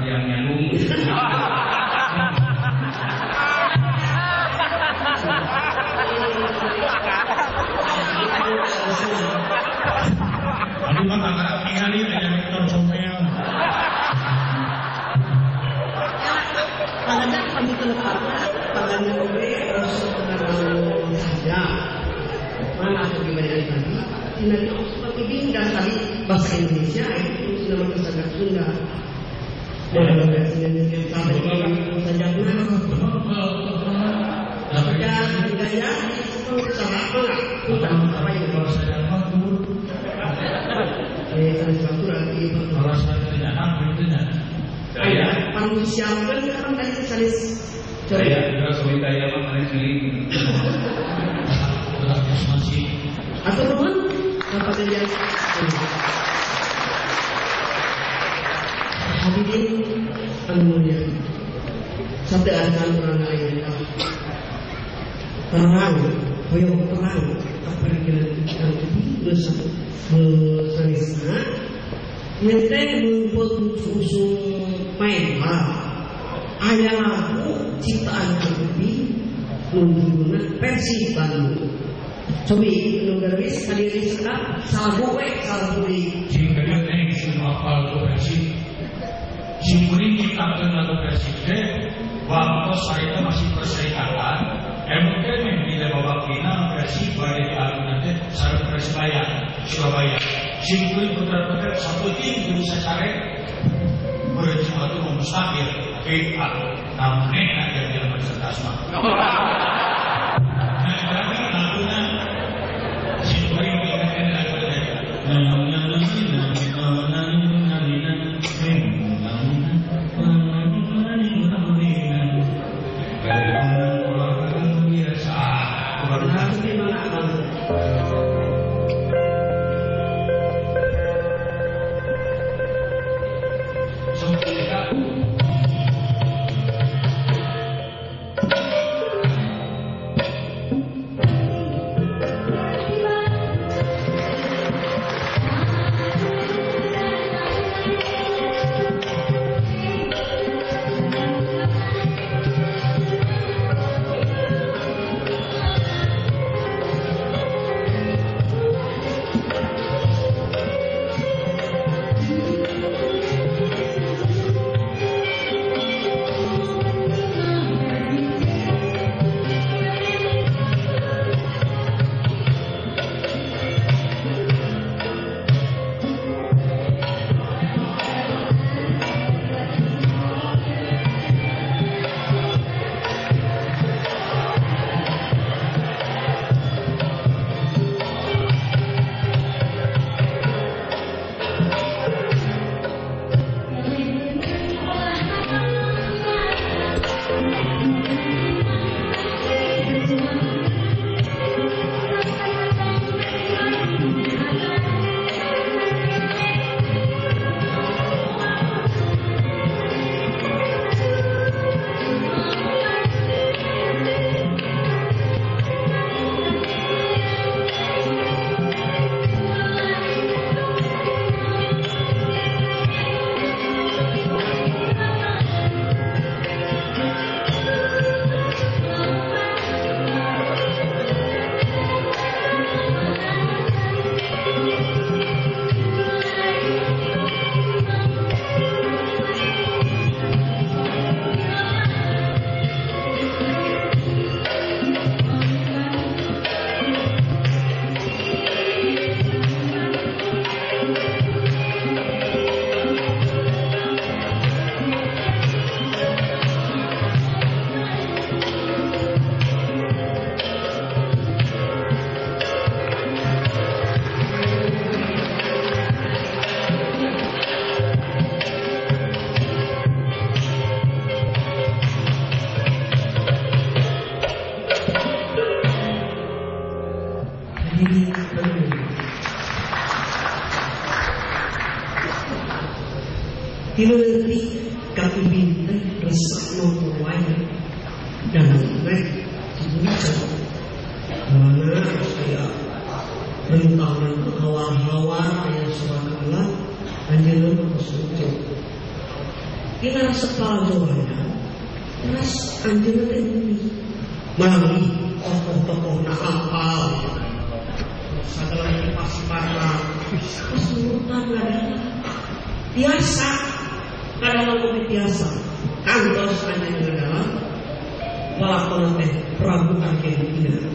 yang nyandung. Aduh mah kakak ningali aya rektor somel. Pangadan kami telepatna, pangadan oge resep kana saja. Mana atau gimana dari tadi? Tina seperti binggan tadi bahasa Indonesia itu sudah makin sangat Sunda. Dan Hadirin anu mulia, sampai akan orang lain terang, hoyong terang, kapergian kang geus sanesna ieu teh ngumpul usum main aya lagu ciptaan Kang Upi nu judulna versi Bandung. Cobi nu garis hadirin sekap salagu we salagu deui. Sing kadieu teh sing hafal ku versi. Sing kuring nyiptakeun lagu versi teh waktu harita masih perserikatan emang teh dina babak final versi bade diadunan teh sareng Persebaya Surabaya. Sing kuring putra-putra saputing kudu sacare berarti atuh mustahil tapi namunena yang jelema cerdas mah. Nah, tapi laguna sing kuring ingatkeun lagu teh. Tilu Kang Ibing teh resep nonton wayang dan teh dibuka mana saya rentang hawar-hawar aya suara anjeunna tos lucu. Dina resep lalajo wayang terus anjeunna teh melalui tokoh-tokoh na apal segala sifat-sifatna terus nurutan ngadana biasa kadang kopi biasa kantos anjeunna ngadana lalakon teh Prabu Argentina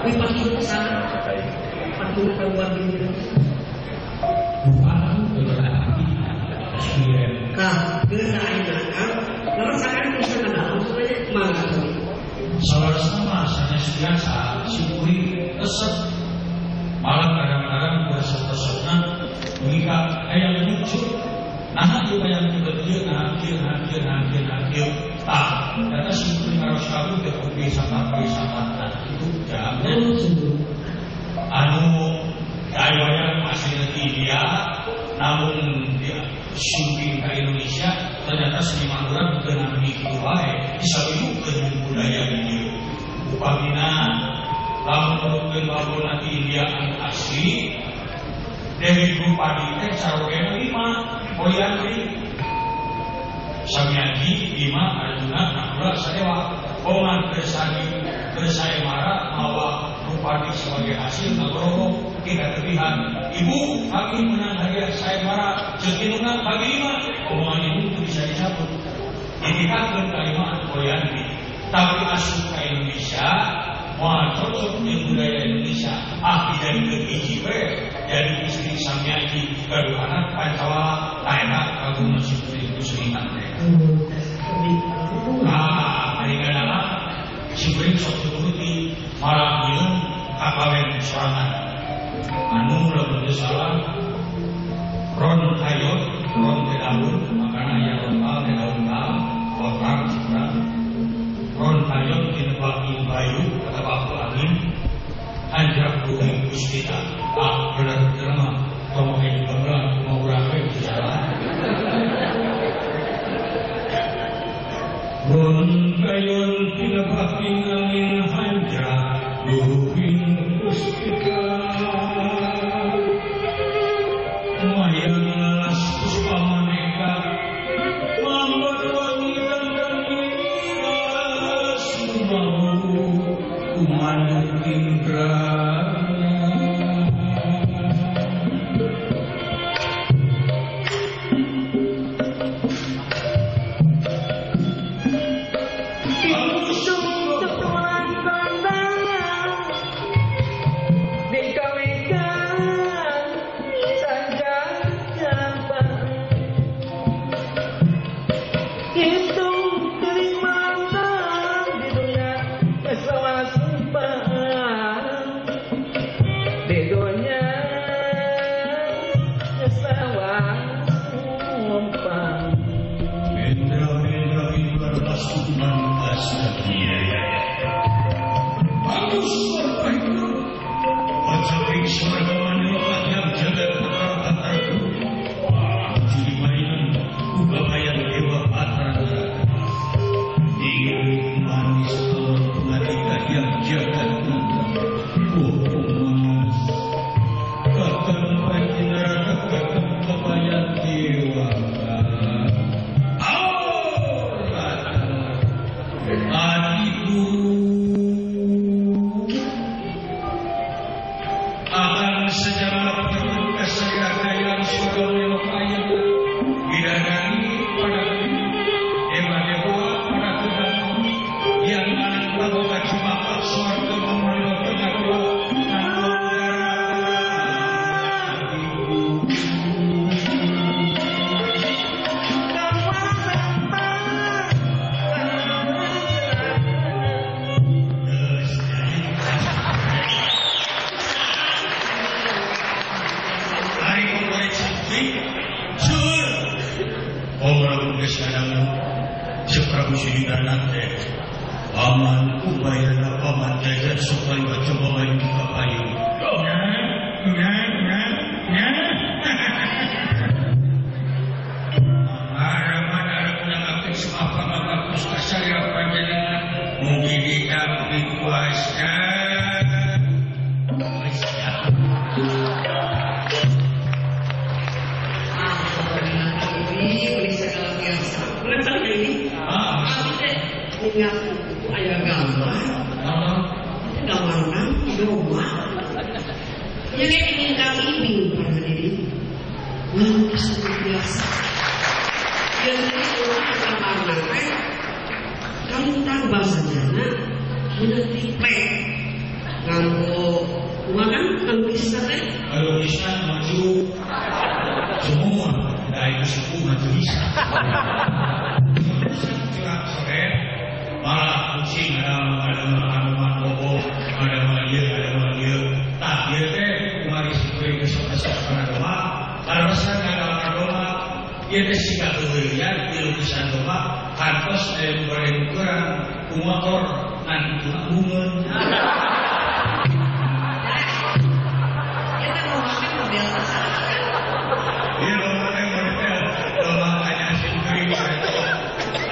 wipakina sana pakina Prabu Argentina tah geura ayeuna kan ngerasakan bisa ngadana maksudnya mangga. Salah sanes biasa simkuring resep malah kadang-kadang resep-resepna dugi ka hayang lucu nah ieu hayang kieu nah kieu nah kieu nah kieu nah kieu tah eta simkuring harus kabeh teh kopi sapat nah itu jamnya anu wayang asli di India namun dia syuting ke Indonesia ternyata seniman urang teu nami kitu wae disawilukeun budaya di dieu upamina lamun nurutkeun babona di India anu asli Dewi Drupadi teh sarogena 5 Poliandri Samyaji Bima Arjuna Nakula Sadewa Oman Kersani Kersaemara mawa Drupadi sebagai hasil ngagorobok tidak kelebihan. Ibu kami menang hadiah sayembara ceuk indungna bagi 5 omongan ibu itu bisa dicabut. Dititahkeun kalimat Poliandri tapi asup ka Indonesia moal cocok jeung budaya Indonesia ah dijadikeun hiji we jadi istri Samyaji gaduh anak Pancawala eta kagungan si putri seniman teh. Ah ari ngadala si kuring sok turuti malah yeun kakawen sorangan anu lamun teu salah ron hayot ron teh daun makana aya ron tal teh daun tal kotak urang ron hayot tinebak bayu atawa aku angin anjrak bumi puspita ah bener-bener mah tong make gamelan kumaha urang we salah ron kayon tinebak angin hanjrak bumi puspita mayang lalas puspa maneka mambat wangi dandan miras mau kumanuk indra. Ini segala Ningal itu aya gambar. Gambar domba. Ieu ge ninggal ibing para hadirin. Ngalukis luar biasa. Ieu teh urang gambarna teh kalintang bahasana menang triplek. Nganggo kumaha kan ngalukisna teh? Ngalukisna maju semua dari suku maju bisa. Curang sore malah kucing ada anuman bobo, ada ieu, ada ieu. Tah ieu teh kumari sikuring kesok-kesok kana domba, kaleresan kana domba, ieu teh siga keheureuyan ieu lukisan domba kantos aya nu bade nukeran ku motor ngan kituna bungeun. Ieu teh domba teh model saha kan? Ieu domba teh model domba aya sikuring sareto.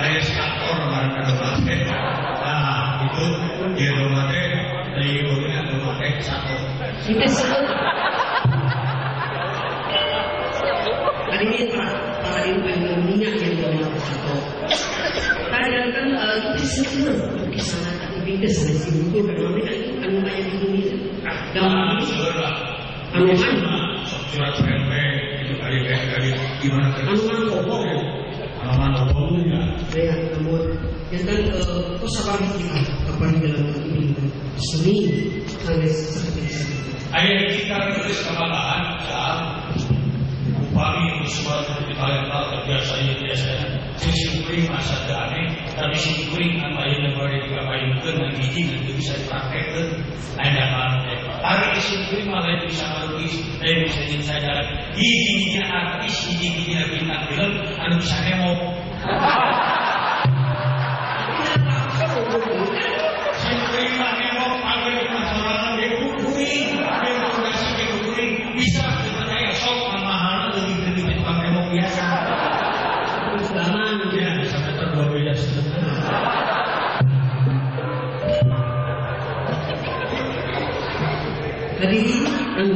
Aya si aktor bareng ka domba teh. Nah, itu ieu domba teh dari beureuna domba teh satu. Itu sebut. Tadi ini para ibu yang minyak yang domba satu. Tadi kan itu seueur lukisan ibing teh sanes ibu kan mami kan anu aya di bumi. Gambar seueur lah. Anu sok surat pempek itu kali kali gimana kan? Anu man bobo. Anu man bobo ya. Ya, namun yang kan kok sabar kita kapan dalam ibing seni sanes sakedik. Aya kita tulis kebanggaan soal upami sesuatu di talenta biasa ieu biasa. Sing masa teu aneh, tapi sing kuring anu ayeuna bade dikapayunkeun ngan hiji ngan teu bisa dipraktekkeun. Aya mah teh. Ari sing kuring mah lain bisa ngalukis, lain bisa jeung sajaran. Hiji-hijina artis, hiji-hijina bintang film anu bisa nemo. Sing kuring mah nemo pager mah sorangan ge kuring, ge fondasi ge kuring bisa dipercaya sok mahalna leuwih dari tukang nemo biasa. Zaman ya, sampai terdua beda setengah. Hadirin anu